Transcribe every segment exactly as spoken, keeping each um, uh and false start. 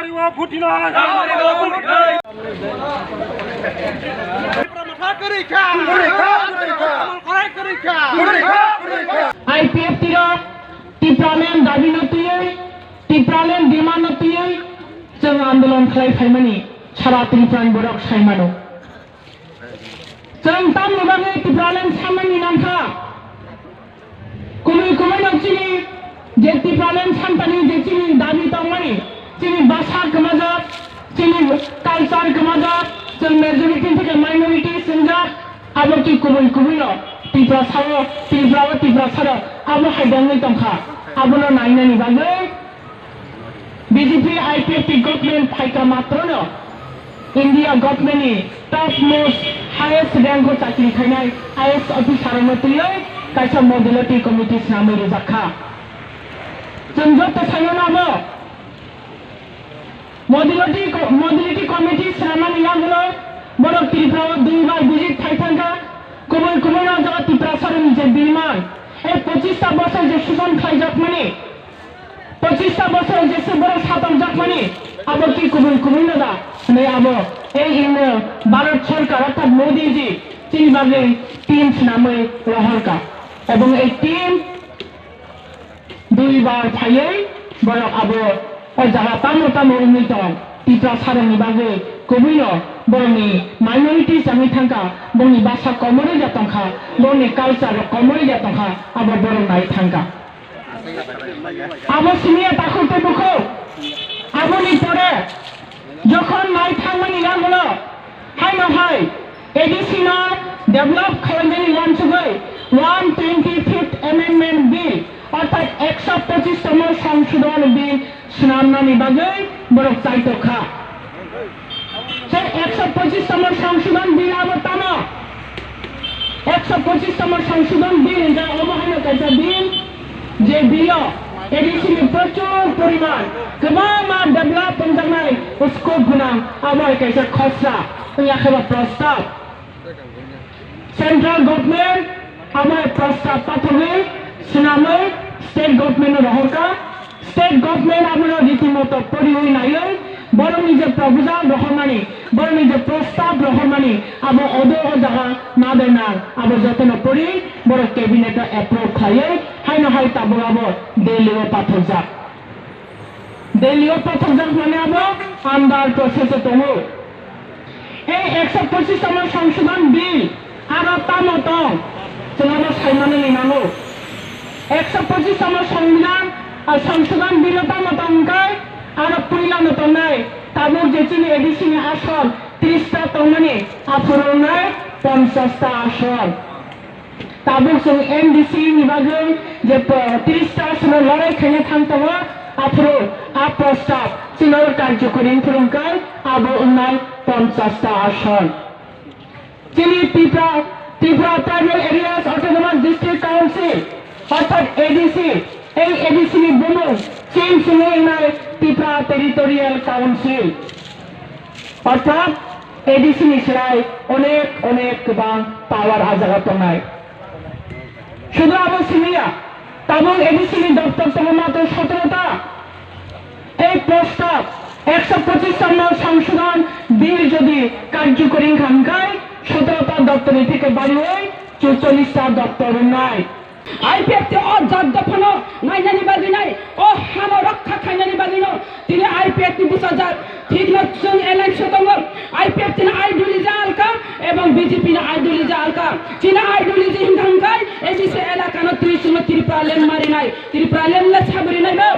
I P F T rok Tipraland dabi no twiwi, Tipraland demand no twiwi chwng andolon khlai phaimani sara Tripura ni borok sai mano. Chwng tamni bagwi Tipraland sanmani nangkha? Kubui kubui no chini je Tipraland santani je chini dabi tongmani, chini bhasha kwmajak, chini culture kwmajak, chwng majority theke minority swngjak, abo ki kubui kubui no Tiprasa o, Tripura o Tiprasa rok abo hai dongwi tongkha, abono nainani bagwi B J P I P F T government phaika matrono India government ni top most highest rank o chakri khainai I A S officer rokno twiwi kaisa modality committee swnamwi rijak kha. Chwng joto saimano abo modality co-, modality committee swnamani yagulo borok Tripura o duibar visit phai thangkha. Kubui kubui no o jaga Tiprasa rokni je demand, ei pochista bosor je sujon khlaijakmani, pochista bosor jesa borok satok jakmani, abo ki kubui kubui no da? Hwnwi abo ei ino Bharat Sarkar orthat Modi ji chini bagwi team swnamwi rohorka. Ebong ei team dui bar phaiwi borok abo o jaga tamo tamo wngwi tong. Tiprasa rokni bagwi kubui no borokni minorities wngwi thangka, borokni bhasha komorwi ja tongkha, borokni culture rok komorwi ja tongkha, abo borok nai thangka. Abo simiya takhuk tei bukhuk. Aboni pore jokhon nai thangmani yagulo haino hai A D C no develop khlainani uansugwi one twenty fifth Amendment Bill orthat ekso pochis tomo Songshodhon Bill swnamnani bagwi borok chaitok kha. Je ekso pochis tomo Songshodhon Bill abo tamo? Ekso pochis tomo Songshodhon Bill hwnjak omo haino kaisa bill, je bill o A D C ni prochur poriman kwbangma develop wngjaknai scope gwnang, abo hai kaisa khosra wngya khe ba prostab. Central government abo prostab pathogwi swnamwi state government no rohorkha. State government abono riti moto poriwi naiwi borokni je proposal rohormani, borokni je prostab rohormani, abo odo o jaga nadai nang, abo jotono pori borok cabinet o approve khlaiwi haino hai tabuk abo Delhi o pathokjak. Delhi o pathokjak mane abo under process o tongo. Ei ekso pochis tomo Songshodhon Bill aro tamo tong, chwng abo saimano ni nango. Ekso pochis tomo Songbidan, ah, Songshodhon Bill o tamo tong hwnkhe aro puilano tongnai tabuk je chini A D C ni ason tris ta tongmani, aphuru wngnai ponchas ta ason. Tabuk chwng M D C ni bagwi je po-, tris ta aswkno lorai khaina thang tongo, aphuru a prostab chwngno karjokori wng phuru hwnkhe abo wngnai ponchas ta ason. Chini Tripura, Tripura Tribal Areas Autonomous District Council, orthat A D C, ei A D C ni bumung change wngwi wngnai Tripura Territorial Council. Orthat A D C ni slai onek onek kwbang power ah jaga tongnai. Sudu abo simiya, tabuk A D C ni doptor tongo matro sotoro ta. Ei prostab ekso pochis tomo Songshodhon Bill jodi karjokori wngkha hwnkhe sotoro ta doptor ni theke bariwi chuchollis ta doptor wngnai. I P F T o jat dophano nainani bagwi nai, o hano rokha khainani bagwino tini I P F T bwsajak. Thikno chwng alliance o tongo, I P F T ni ideology alka ebong B J P ni ideology alka. Chini ideology hwnkha hwnkhe A D C elakano twi chwngno Tripura land marinai, Tripura land le sabirinai bo.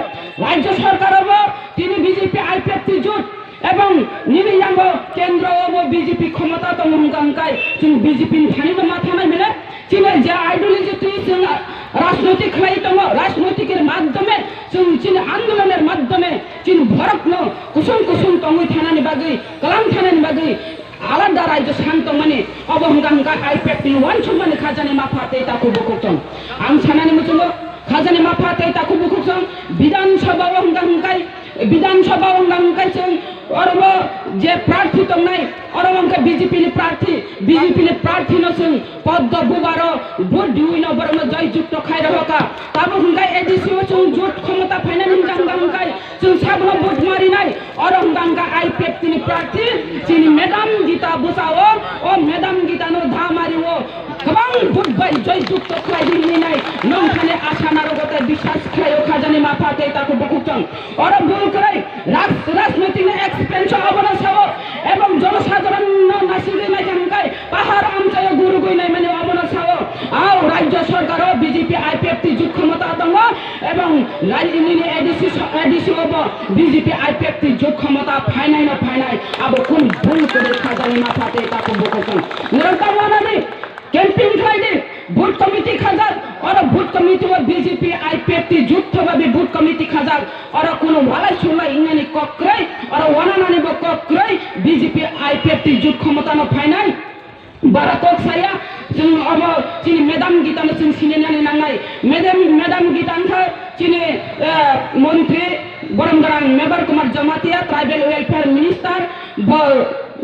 Rajya sarkar o bo tini B J P I P F T jut. Ebong nini yango kendro o bo B J P khomota tongo hwnkha hwnkhe chwng B J P ni thani no ma thanai mile. Chini je ideology twi chwng rajnotik khlai tongo, rajnotik er madhyome chwng chini andoloner madhyome chini borokno kusung kusung tongwi thanani bagwi, kwlang thanani bagwi alada raijyo san tongmani, obo hwnkha hwnkha I P F T ni uansukmani khajani mapha tei takhuk bukhuk chwng. Ang sanani muchungo khajani mapha tei takhuk bukhuk chwng Bidhan Sabha o hwnkha hwnkha Bidhan Sabha o hwnkha hwnkhe chwng oro bo je prarthi tongnai, oro bo hwnkhe B J P ni prarthi, B J P ni prarthi no chwng poddo bubaro vote diwi no borok no joy jukto khai rohorkha. Tabuk hwnkhe A D C o chwng jut khomota phainani hwnkha hwnkha hwnkhe chwng sabono vote marinai, oro Prarthi chini Madam Gita bwsao, o Madam Gita no dhamari o kwbang vote bai joy jukto khlai di hinwi nai nongthani asa narogo tei biswas khlaio khajani mapha tei takhuk bukhuk chwng. Oro bul kwrwi raj-, rajnoitik ni expense obono sao ebong jonosadharon no nasigwi naikha hwnkhe pahar amchaio gurugwi naimani obono sao. Au rajya sarkar o B J P I P F T jut khomota tongo. Ebong rai nini A D C so-, A D C obo B J P I P F T jut khomota phainai no phainai, abo kunu bul kwrwi khajani mapha tei takhuk bukhuk chwng. Norok tamo nadi campaign khlai di, booth committee khajak, oro booth committee o B J P I P F T jut thoba bi booth committee khajak, oro kunu walai sulai ingnani kok kwrwi, oro wananani bo kok kwrwi, B J P I P F T jut khomota no phainai. Bara kok saya, chwng obo chini Madam Gita no chwng sinina ni nangnai. Madam, Madam Gita wngkha chini, eh, montri borom gwnang Mebar Kumar Jamatia, Tribal Welfare Minister, bo,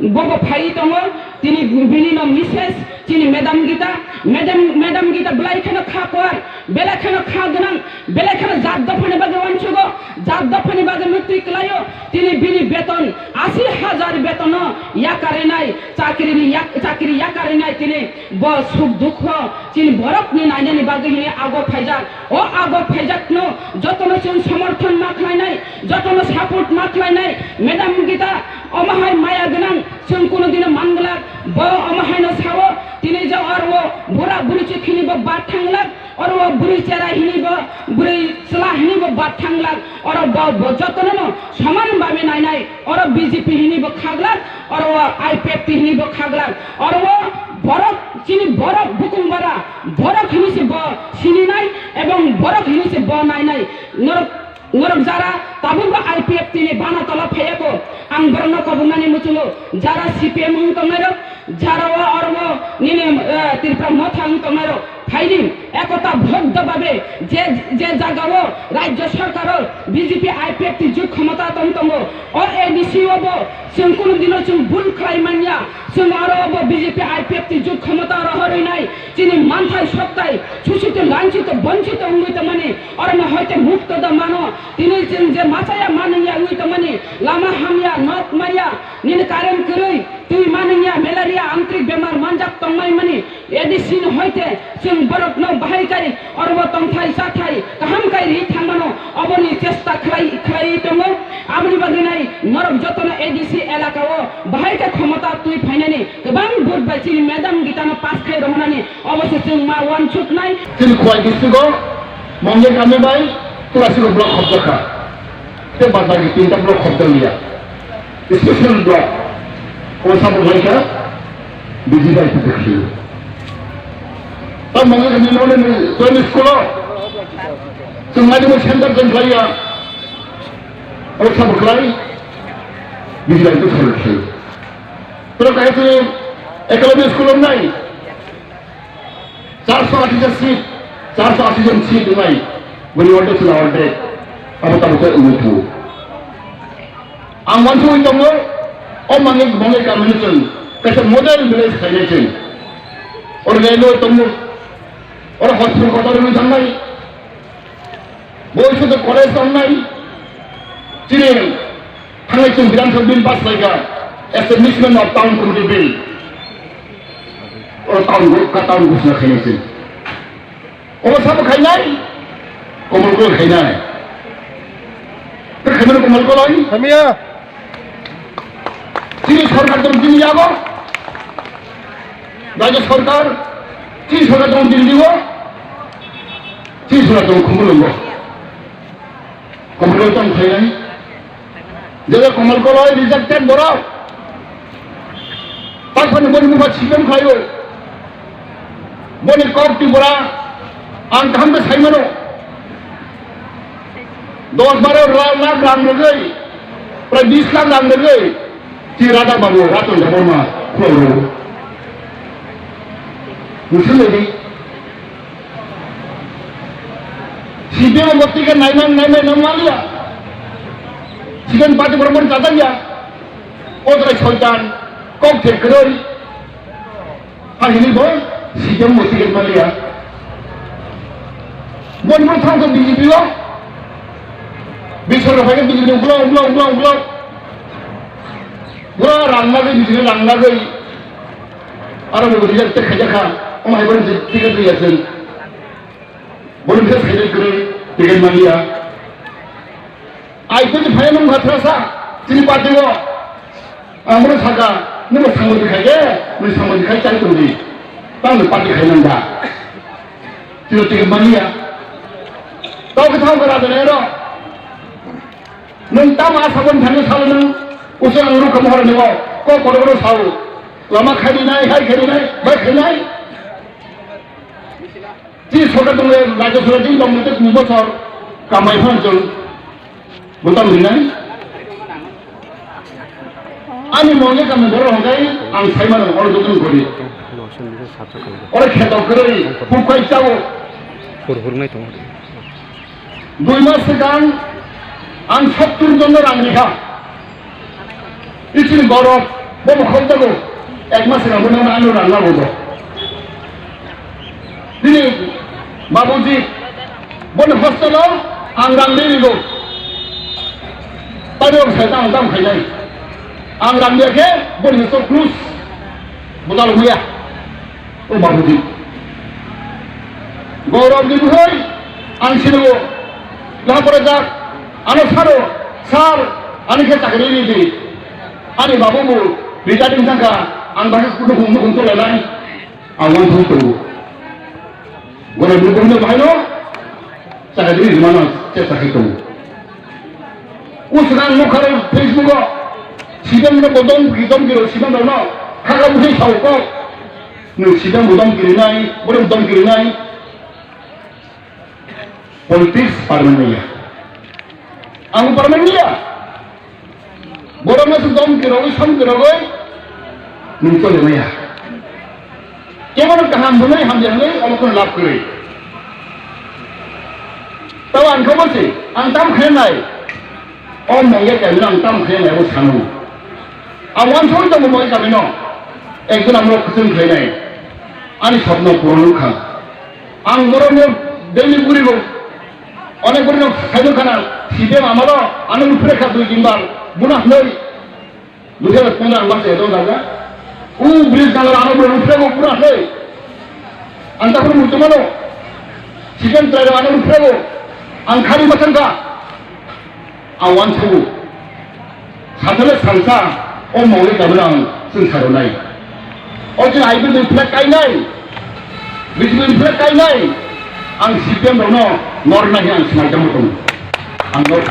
bo bo phai tongo, tini bini no misses, chini Madam Gita, Madam, Madam Gita belai kheno kha kuar, belai kheno kha gwnang, belai kheno jat dophani bagwi uansugo, jat dophani bagwi muktwi kwlaio, tini bini beton, asi hajar betono yakarinai, chakrini yak-, chakri yakarinai tini bo suk dukho chini borokni nainani bagwi hini ago phaijak. O ago phaijakno jotono chwng somorthon ma khlainai, jotono support ma khlainai. Madam Gita omo hai maya gwnang chwng kunu dino manglak. Bo omo haino sao tini je oro bura buri chwkhini bo bat thanglak. Oro o bwrwi chera hini bo, bwrwi chwla hini bo bat thanglak. Oro bo, bo jotono no soman babe nainai. Oro B J P hini bo khaglak, oro o I P F T hini bo khaglak. Oro o borok, chini borok bukung bara, borok hini se bo sininai ebong borok hini se bo nainai. Norok Norok jara tabukbo I P F T ni bana tola phaiya kho, ang borokno koboknani muchungo, jara C P M wng tongnairok, jara o oro o nini, eh, Tripura Motha wng tongnairok, phaidi ekota bhoddo babe je, je jaga o rajya sarkar o B J P I P F T jut khomota tong tongo, o A D C o bo chwng kunu dino chwng bul khlai manya, chwng aro bo B J P I P F T jut khomota rohorwi nai, chini manthai soktai, susitu, lanchitu, bonchitu wngwi tongmani, oro no hoite mukto da mano, tini chwng je machaya manwi ya wngwi tongmani, lama hamya, nok maya, nini current kwrwi, twi manwi ya, malaria, antrik bemar manjak tongmai mani, A D C ni hoite chwng borokno bahai kai oro bo tongthai chathai kaham kai ri thangmano, oboni chesta khlai, khlai tongo. Aboni bagwi nai norok jotono A D C elaka o bahai khe khomota twi phainani kwbang vote bai chini Madam Gita no pass khai rohornani obo se chwng ma uansuknai. Chini Khowai district o Mongya kami bai Tulasi block khobjakha. Tei bad baki tinta block khobjakliya. Special block. O sabo laikha B J P I P F T. Tamo wngkha nini nini join school o. Chwng nadi mo center chwng khlaiya. O sabo khlai. B J P I P F T khlai. Toro kaisa ekology school o nai. Charso ashi jon seat, charso ashi jon seat wngnai, bini order chwla order, abo tabuk khe wngwi thango. Ang uansugwi tongo, o manwi bongwi kamini chwng kaisa model village khainai chwng. Oro railway tongo, oro hospital kotor wngwi thangnai. Bo sudu college tongnai, chini thangnai chwng Bidhan Sabha bill pass khlaikha, establishment of town committee bill. O town go-, ka town gosna khainai chwng. O sabo khainai, Komol Koloi khainai. Khe khainai Komol Koloi? Hamya. Chini sorkar tong chini yago. Rajya sorkar, chini sorkar tong Delhi o. Chini sorkar tong Khumulwng o. Komol Koloi tong khainai. Jera Komol Koloi rejected borok. Takhani boni mukha sikem khaio. Boni kok Tripura ang kaham khe sai mano. Dos baro ra-, lakh rang rwgwi, prai bis lakh rang rwgwi, chi Radha Babu, Ratan Debbarma, khulao rw. Nusung lady. C P M bo ticket naimang, naimai nang maliya. C P M party borok mon chajakya. O jora soitan, kok thek kwrwi. Ha hini bo C P M bo ticket maliya. Mon mon thang to B J P o. Biswar rok phai khe B J P ni uklok, uklok, uklok, uklok. Pura rang nagwi, bijili rang nagwi. Aro bo rijak tek khaijak kha. Omo hai bono je ticket riya chwng. Bono khe khaijak kwrwi ticket manliya. Ai to je phai nung kha thrasa. Chini party o. Ang bono saka. Nung bo samodi khai khe. Nung samodi khai chai tongdi. Tang ni party khai nang da. Chini ticket manliya. Tao khe thang khe rajani ero. Nwng tamo a saboni thani salo nwng usa ang rukha mohor ni o ko kotor kotor sao. Lama khaidi nai, hai khaidi nai, bai khaidi nai. Chi sorkar tong le, rajya sorkar tong le, tei kung bosor kamai phano chwng butam rinai. Ani mone kamai borok hwnkhe ang sai mano oro joto kori. Oro kheto kwrwi, bukhai chao. Hur hur nai tongo. Dui mas swkang ang sottur jon no rang rikha. Ichini borok bo bo khok jago. Ek mas swkang bono ano rang lago bo. Bini babuji boni hostel o ang rang ri rigo. Tado sai tang tang khainai. Ang rang ya khe boni so plus. Bujalo muya. O babuji. Gaurav ni buhoi ang sino. Laha pore jak. Ano saro. Sar. Ani khe chakri ri di. Ani babu bu. Rita ding sangka. Ang bahai kudu hum hum tu lalai. Ang wan hum tu. Gaurav ni buhoi bahai no. Chakri ri mana. Chakri tu. O swkang nukha rw Facebook o, C P M no bo dom ki, dom ki rw, C P M rw no, hakha bwsai sao kok. Nwng C P M bo dom ki rwnai, bono dom ki rwnai. Politics parman ya. Ang parman ya. Borok no se dom ki rw, sam ki rw, nwng chole maya. Kebono kaham hwnwi hamya hwnwi omo kheno lab kwrwi. Tabo ang khe bose, ang tam khe nai. O mongya khe ang tam khe nai bo sano. Ang wansugwi tongo mongya kamino. Ekjon ang rok kuchung khe nai. Ani sopno puron wngkha. Ang borokno daily purigo. Onek borokno khaino khana, C P M amalo ano lupre kha dui tin bar. Buna hnoi. Luthiya tongda ang baksa edo daga. U bridge daga ano bro luthiya go pura hei. Ang takhro mutu mano. Chicken try ano luthiya go. Ang khari batang ka. Ang wan sabu. Satale salsa o mole kabra ang sing saronai. O je ai bridge flag kainai. Bridge flag kainai. Ang C P M rokno nor nahi ang sinai jamu tong. Ang nor.